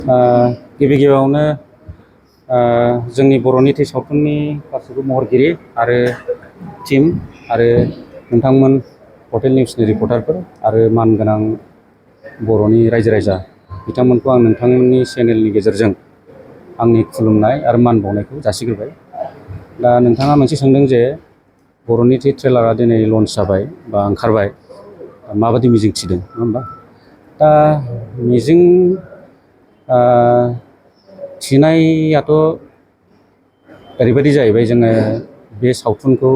गिबि गिबियावनो जोंनि बर'नि थै सावथुननि गासैबो महरगिरि आरो टीम आरो नोंथांमोन हटेल निउसनि रिपर्टारफोर आरो मानगोनां बर'नि रायजो राजा बिथांमोनखौ आं नोंथांमोननि चेनेलनि गेजेरजों आंनि खुलुमनाय आरो मान बावनायखौ जासिग्रोबाय। दा नोंथाङा मोनसे सोंदों जे बर'नि थै ट्रेलारा दिनै लन्च जाबाय बा ओंखारबाय, माबायदि मिजिं थिदों नङा होमबा? दा मिजिं थिनायाथ' ओरैबायदि जाहैबाय, जोङो बे सावथुनखौ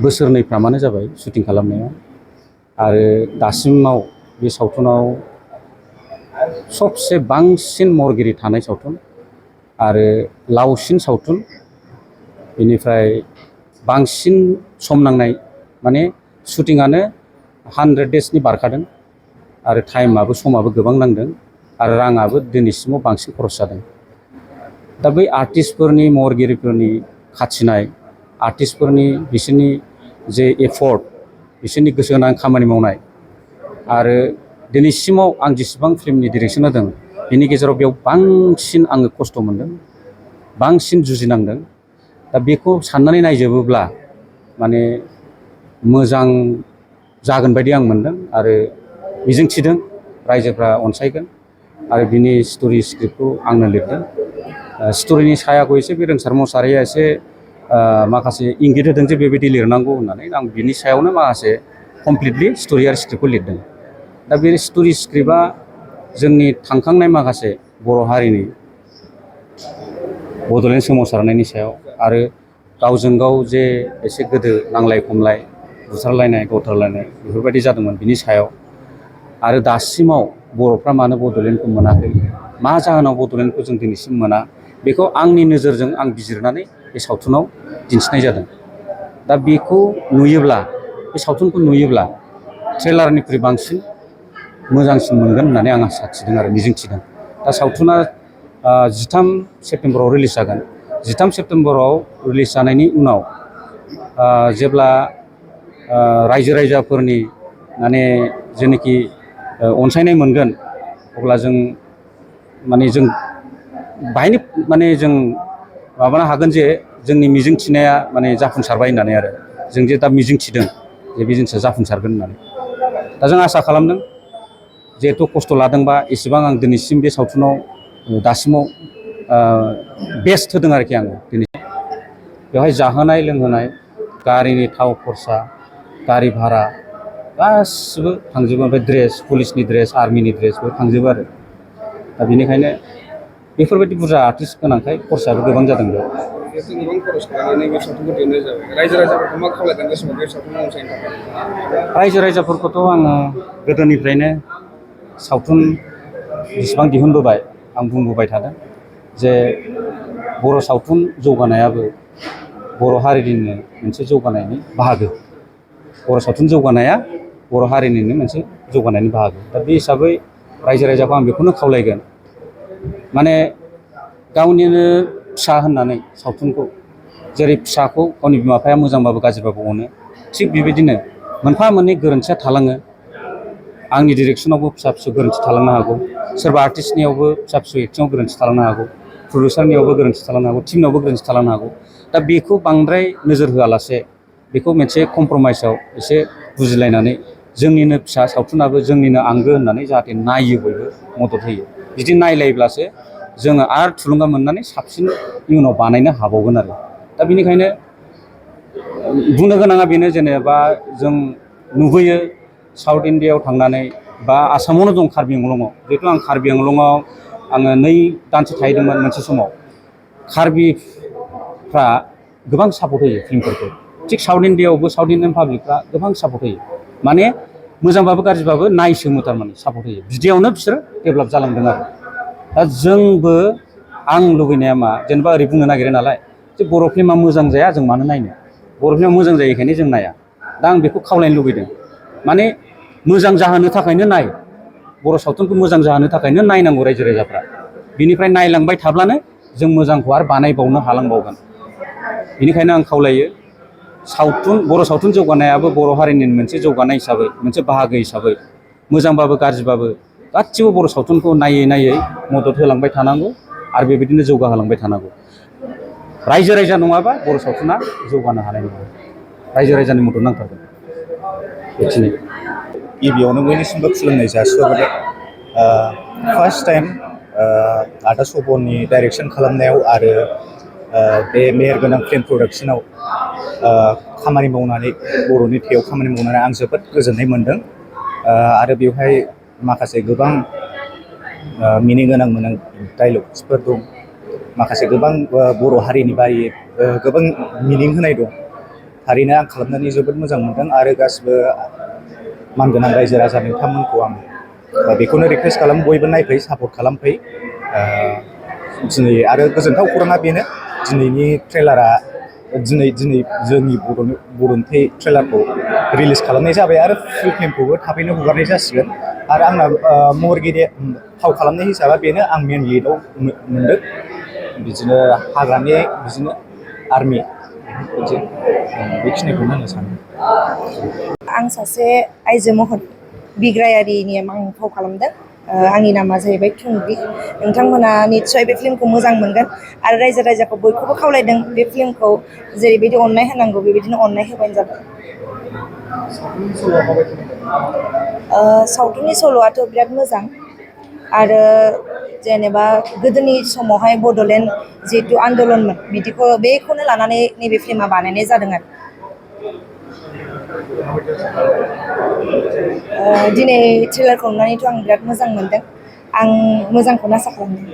बोसोरनैफ्रामानो जाबाय शुटिं खालामनाया, आरो दासिमाव बे सावथुनाव सबसे बांसिन महरगिरि थानाय सावथुन आरो लावसिन सावथुन, बेनिफ्राय बांसिन सम नांनाय, माने शुटिंआनो 100 डेजनि बारखादों आरो टाइमाबो समाबो गोबां नांदों आरो राङाबो दिनैसिमाव बांसिन खरस जादों। दा बै आर्टिस्टफोरनि महरगिरिफोरनि खाथिनाय, आर्टिस्टफोरनि बिसोरनि जे एफर्ट, बिसोरनि गोसो होनानै खामानि मावनाय, आरो दिनैसिमाव आं जेसेबां फिल्मनि डिरेक्सन होदों बिनि गेजेराव बेयाव बांसिन आङो खस्थ' मोनदों, बांसिन जुजिनांदों। दा बेखौ साननानै नायजोबोब्ला माने मोजां जागोन बायदि आं मोनदों आरो मिजिं थिदों रायजोफ्रा अनसायगोन। आरो बिनि स्ट'रि स्क्रिप्टखौ आंनो लिरदों। स्ट'रिनि सायाखौ एसे बे रोंसार मोसाहारिया एसे माखासे इंगित होदों जे बेबायदि लिरनांगौ होननानै। आं बिनि सायावनो माखासे कमप्लिटलि स्ट'रि आरो स्क्रिप्टखौ लिरदों। दा बे स्ट'रि स्क्रिप्टआ जोंनि थांखांनाय माखासे बर' हारिनि बड'लेण्ड सोमावसारनायनि सायाव, आरो गावजों गाव जे एसे गोदो नांलाय खमलाय, बुथारलायनाय गावथारलायनाय बेफोरबायदि जादोंमोन बिनि सायाव, आरो दासिमाव बर'फ्रा मानो बड'लेण्डखौ मोनाखै, मा जाहोनाव बड'लेण्डखौ जों दिनैसिम मोना, बेखौ आंनि नोजोरजों आं बिजिरनानै बे सावथुनाव दिन्थिनाय जादों। दा बेखौ नुयोब्ला, बे सावथुनखौ नुयोब्ला ट्रेलारनिख्रुइ बांसिन मोजांसिन मोनगोन होननानै आं आसा थिदों आरो मिजिं थिदों। दा सावथुना 13 सेप्तेम्बराव रिलिज जागोन। 13 सेप्तेम्बराव रिलिज जानायनि उनाव जेब्ला रायजो राजाफोरनि माने जेनोखि अनसायनाय मोनगोन, अब्ला जों बाहायनो जों माबानो हागोन जे जोंनि मिजिं थिनाया माने जाफुंसारबाय होननानै। आरो जों जे दा मिजिं थिदों जे बे जिनिसा जाफुंसारगोन होननानै, दा जों आसा खालामदों। जिहेथु खस्थ' लादोंबा एसेबां आं दिनैसिम बे सावथुनाव दासिमाव बेस्ट होदों आरोखि आङो। दिनै बेवहाय जाहोनाय लोंहोनाय, गारिनि थाव खरसा, गारि भारा गासिबो थांजोबो, ओमफ्राय ड्रेस, पुलिसनि ड्रेस, आर्मिनि ड्रेस बेफोर थांजोबो आरो। दा बेनिखायनो बेफोरबायदि बुरजा आर्टिस्ट गोनांखाय खरसायाबो गोबां जादों बेयाव। गोबां खरस खालामनानै बे सावथुनखौ दिहुननाय जाबाय। रायजो राजाफोरखौ मा खावलायगोन बे समाव बे सावथुनखौ अनसायनो थाखाय? रायजो राजाफोरखौथ' आङो गोदोनिफ्रायनो सावथुन जेसेबां दिहुनबोबाय आं बुंबोबाय थादों जे बर' सावथुन जौगानायाबो बर' हारिनिनो मोनसे जौगानायनि बाहागो। बर' सावथुन जौगानाया बर' हारिनिनो मोनसे जौगानायनि बाहागो। दा बे हिसाबै रायजो राजाखौ आं बेखौनो खावलायगोन, माने गावनिनो फिसा होननानै सावथुनखौ, जेरै फिसाखौ गावनि बिमा बिफाया मोजांबाबो गाज्रिबाबो अनो, थिग बेबायदिनो मोनफा मोननै गोरोन्थिया थालाङो। आंनि डिरेक्सनावबो फिसा फिसौ गोरोन्थि थालांनो हागौ, सोरबा आर्टिस्टनियावबो फिसा फिसौ एक्टिंआव गोरोन्थि थालांनो हागौ, प्रडिउसारनियावबो गोरोन्थि थालांनो हागौ, टिमनावबो गोरोन्थि थालांनो हागौ। दा बेखौ बांद्राय नोजोर होआलासे बेखौ मोनसे कमप्रमाइसआव एसे बुजिलायनानै जोंनिनो फिसा सावथुनाबो जोंनिनो आंगो होननानै जाहाथे नायो, बयबो मदद होयो। बिदि नायलायब्लासो जोङो आरो थुलुंगा मोननानै साबसिन इयुनाव बानायनो हाबावगोन आरो। दा बेनिखायनो बुंनो गोनाङा बेनो, जेनेबा जों नुबोयो साउथ इण्डियायाव थांनानै, बा आसामावनो दं कार्बि आंलंआव। जिहेतु आं कार्बि आंलंआव आङो 2 दानसो थाहैदोंमोन मोनसे समाव। कार्बिफ्रा गोबां सापर्ट होयो फिल्मफोरखौ। थिग साउथ इण्डियायावबो साउथ इण्डियान पाब्लिकफ्रा गोबां सापर्ट होयो, माने मोजांबाबो गाज्रिबाबो नायसोमो, थारमाने सापर्ट होयो। बिदियावनो बिसोरो डेभेलप जालांदों आरो। दा जोंबो, आं लुबैनाया मा, जेनेबा ओरै बुंनो नागिरो नालाय जे बर' फिल्मा मोजां जाया जों मानो नायनो, बर' फिल्मा मोजां जायैखायनो जों नाया। दा आं बेखौ खावलायनो लुबैदों, माने मोजां जाहोनो थाखायनो नाय, बर' सावथुनखौ मोजां जाहोनो थाखायनो नायनांगौ रायजो राजाफ्रा। बिनिफ्राय नायलांबाय थाब्लानो जों मोजांखौ आरो बानायबावनो हालांबावगोन। बेनिखायनो आं खावलायो, बर' सावथुन जौगानायाबो बर' हारिनि मोनसे जौगानाय हिसाबै, मोनसे बाहागो हिसाबै, मोजांबाबो गाज्रिबाबो गासिबो बर' सावथुनखौ नायै नायै मदद होलांबाय थानांगौ आरो बेबायदिनो जौगाहोलांबाय थानांगौ। रायजो राजा नङाबा बर' सावथुना जौगानो हानाय नङा। रायजो राजानि मदद नांथारगोन। बेखिनि गिबियावनो बयनिसिमबो खुलुमनाय जासिहरबाय। फार्स्ट टाइम आदा श'बननि डाइरेक्सन खालामनायाव आरो बे मेहेरगोनां फिल्म प्रडाक्सनाव खामानि मावनानै बर'नि थैयाव खामानि मावनानै आं जोबोद गोजोननाय मोनदों। आरो बेवहाय माखासे गोबां मिनिं गोनां डाइलग्सफोर दं। माखासे गोबां बर' हारिनि बारै गोबां मिनिं होनाय दं। थारैनो आं खालामनानै जोबोद मोजां मोनदों आरो गासिबो मानगोनां रायजो राजा नोंथांमोनखौ आं बेखौनो रिकुवेस्ट खालामो, बयबो नायफै, सापर्ट खालामफै। दिनै आरो गोजोनथाव खौराङा बेनो, दिनैनि ट्रेलारा दिनै जोंनि बर'नि थै ट्रेलारखौ रिलिज खालामनाय जाबाय आरो फुल फिल्मखौबो थाबैनो हगारनाय जासिगोन। आरो आंना महरगिरि फाव खालामनाय हिसाबै बेनो, आं मेन लिडआव मोनदों। बिदिनो हाग्रानि बिदिनो आर्मि बेखिनिखौनो होननो सानो। आं सासे आइजो महर बिग्रायारिनि आं फाव खालामदों। आंनि नामा जाहैबाय थुंग्रि। नोंथांमोना निस्सय बे फिल्मखौ मोजां मोनगोन आरो रायजो राजाखौ बयखौबो खावलायदों बे फिल्मखौ जेरैबायदि अननाय होनांगौ बेबायदिनो अननाय होबानो जाबाय। सावथुननि सल'आथ' बिराद मोजां आरो जेनेबा गोदोनि समावहाय बड'लेण्ड जिहेतु आन्दलनमोन बेखौनो लानानै नैबे फिल्मा बानायनाय जादों आरो। दिनै ट्रेलारखौ नुनानैथ' आं बिराद मोजां मोनदों। आं मोजांखौनो आसा खालामदों।